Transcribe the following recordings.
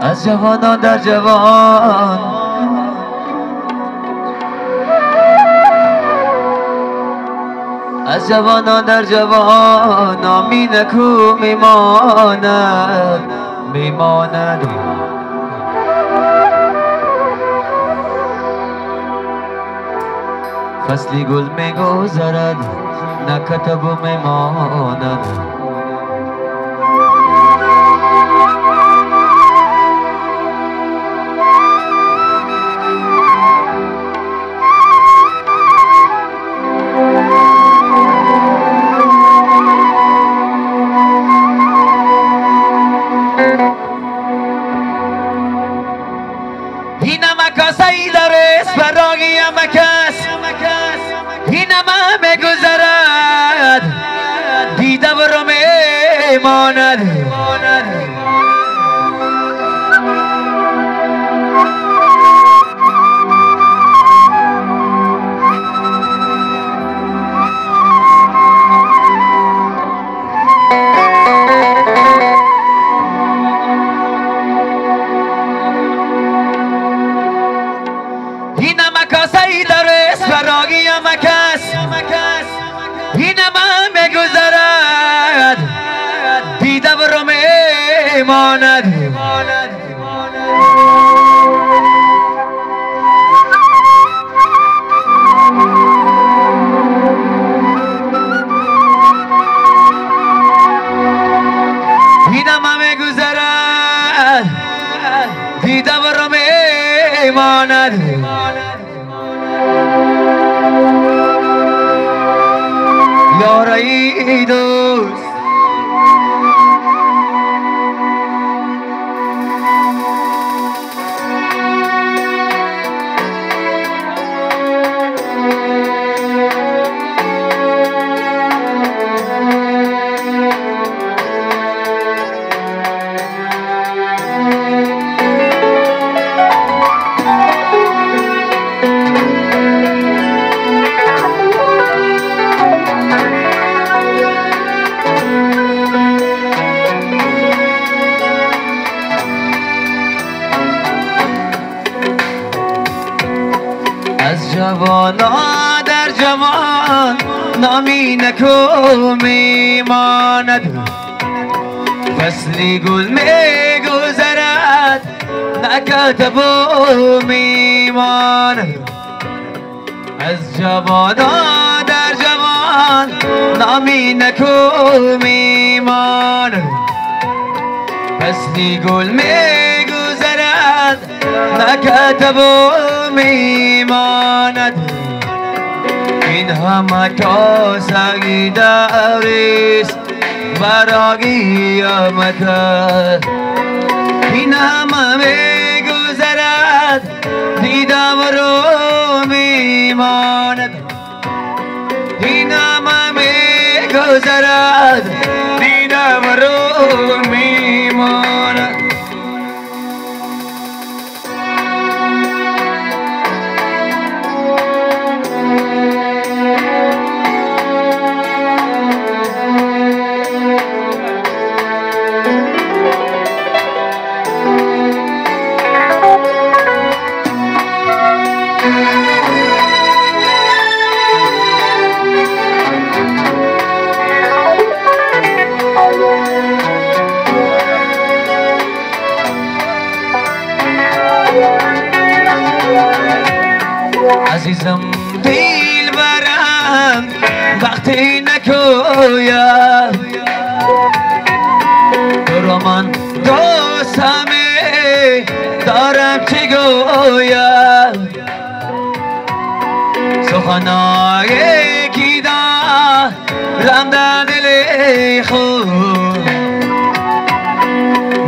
از جوانان در جوان، از جوانان در جوان نامی نکو میماند، میماند. فصلی گل میگذرد نکتب میماند. میگذرد دیده برو میماند. میگذرد دیده برو میماند. اینم میگذرد دیده برو میماند. یارای دوست از جوانا در جوان نامی نکو میماند. فصلی گل میگذرد نکتب میماند. از جوانا در جوان نامی نکو میماند. فصلی گل میگذرد نکتب میماند. این همه کاسگی داریست برای قیامت. این همه میگذرد دیدم رو میماند. این همه میگذرد دیدم رو میماند. عزیزم دل برم وقتی نکویم، تو را من دوستم دارم چه گویم. سخنای کی دارم در دل خود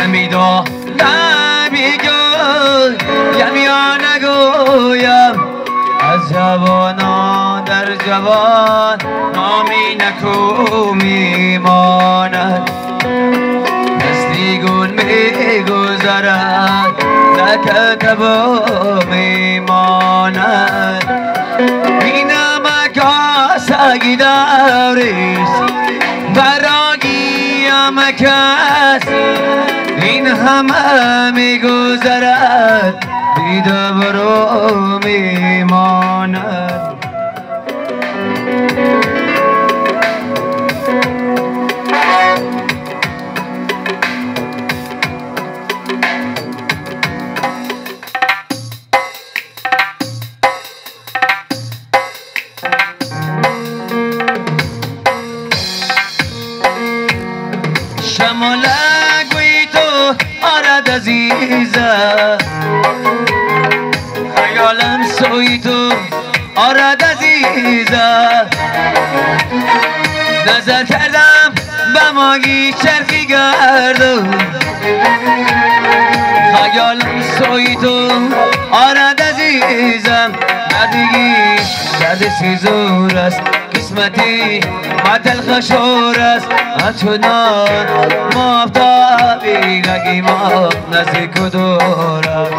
نمیدانم بگویم یا نگویم. از جوانان در جوان نامی نکو میماند. فصلی گل میگذرد نکتب میماند. اینم کاسگی داریست برای کس. این این همه میگذرد دیده برو میماند. عزیزه خیالم سوی تو آرد عزیزه، نظر کردم به ماگی چرخی گردم، خیالم سوی تو آرد عزیزم. دردگی درد سیزور است، قسمتی ما تلخ شور است، همچنان مافتابی رگی ما نزدیک و دور است.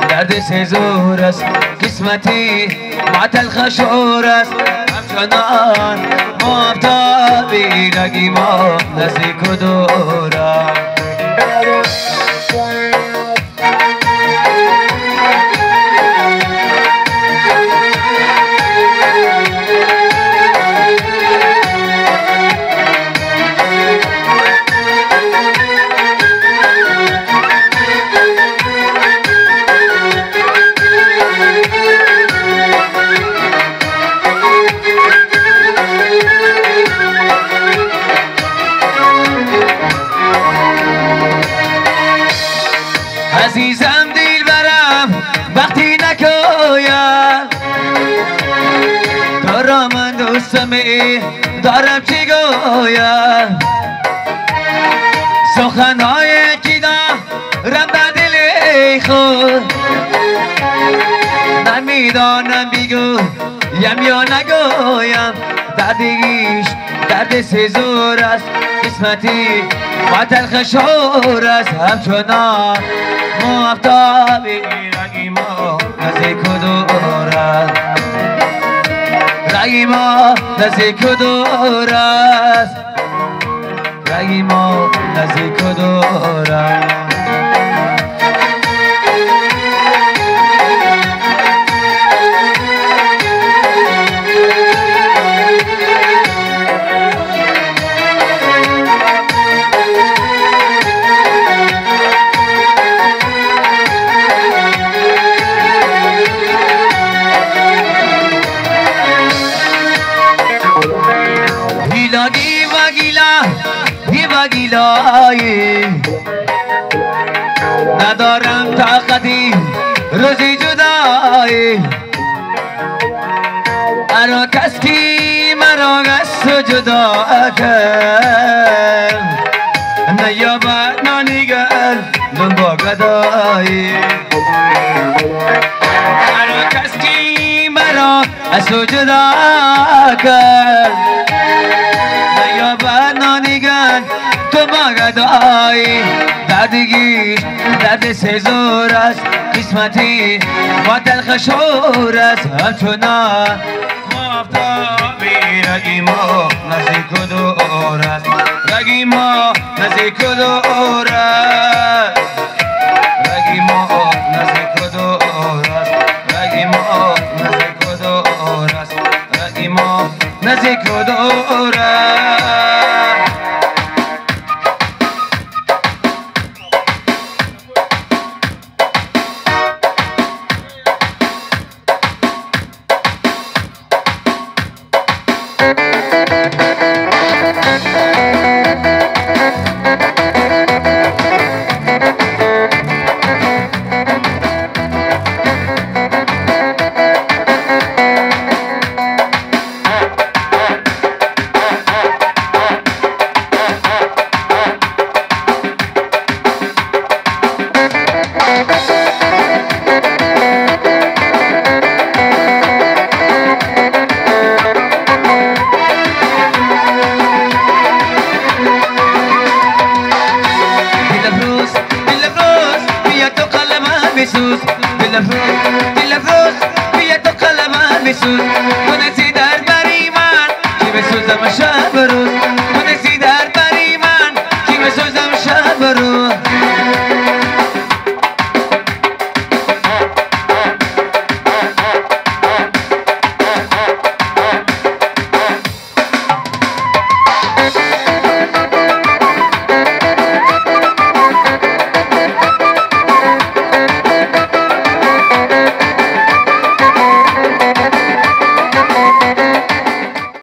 درد سیزور است، قسمتی ما تلخ شور است، همچنان مافتابی رگی ما نزدیک و دور است. عزیزم دلبرم وقتی نکویم، تو را من دوستم دارم چی گویم، سخنهای که دارم به دل خود نمیدانم بگویم یا نگویم. دردیش درد سیزور است، قسمتی ما تلخ شور است، همچنان مافتابی رگی ما نزدیک و دور است، رگی ما نزدیک و دور است، رگی ما نزدیک و دور است. ندارم طاقتی روزی جدایی، ارا کس کی مرا از تو جدا کرد، نیابد نانیگر با گدایی، ارا کس کی مرا از تو جدا کرد، نیابد نانیگر تو با گدایی. دردگیش درد سیزور است، قسمتی ما تلخ شور است، همچنان مافتابی رگی ما نزدیک و دور است، رگی ما نزدیک و دور است، رگی ما نزدیک و دور است، رگی ما نزدیک و دور است، رگی ما نزدیک و دور است.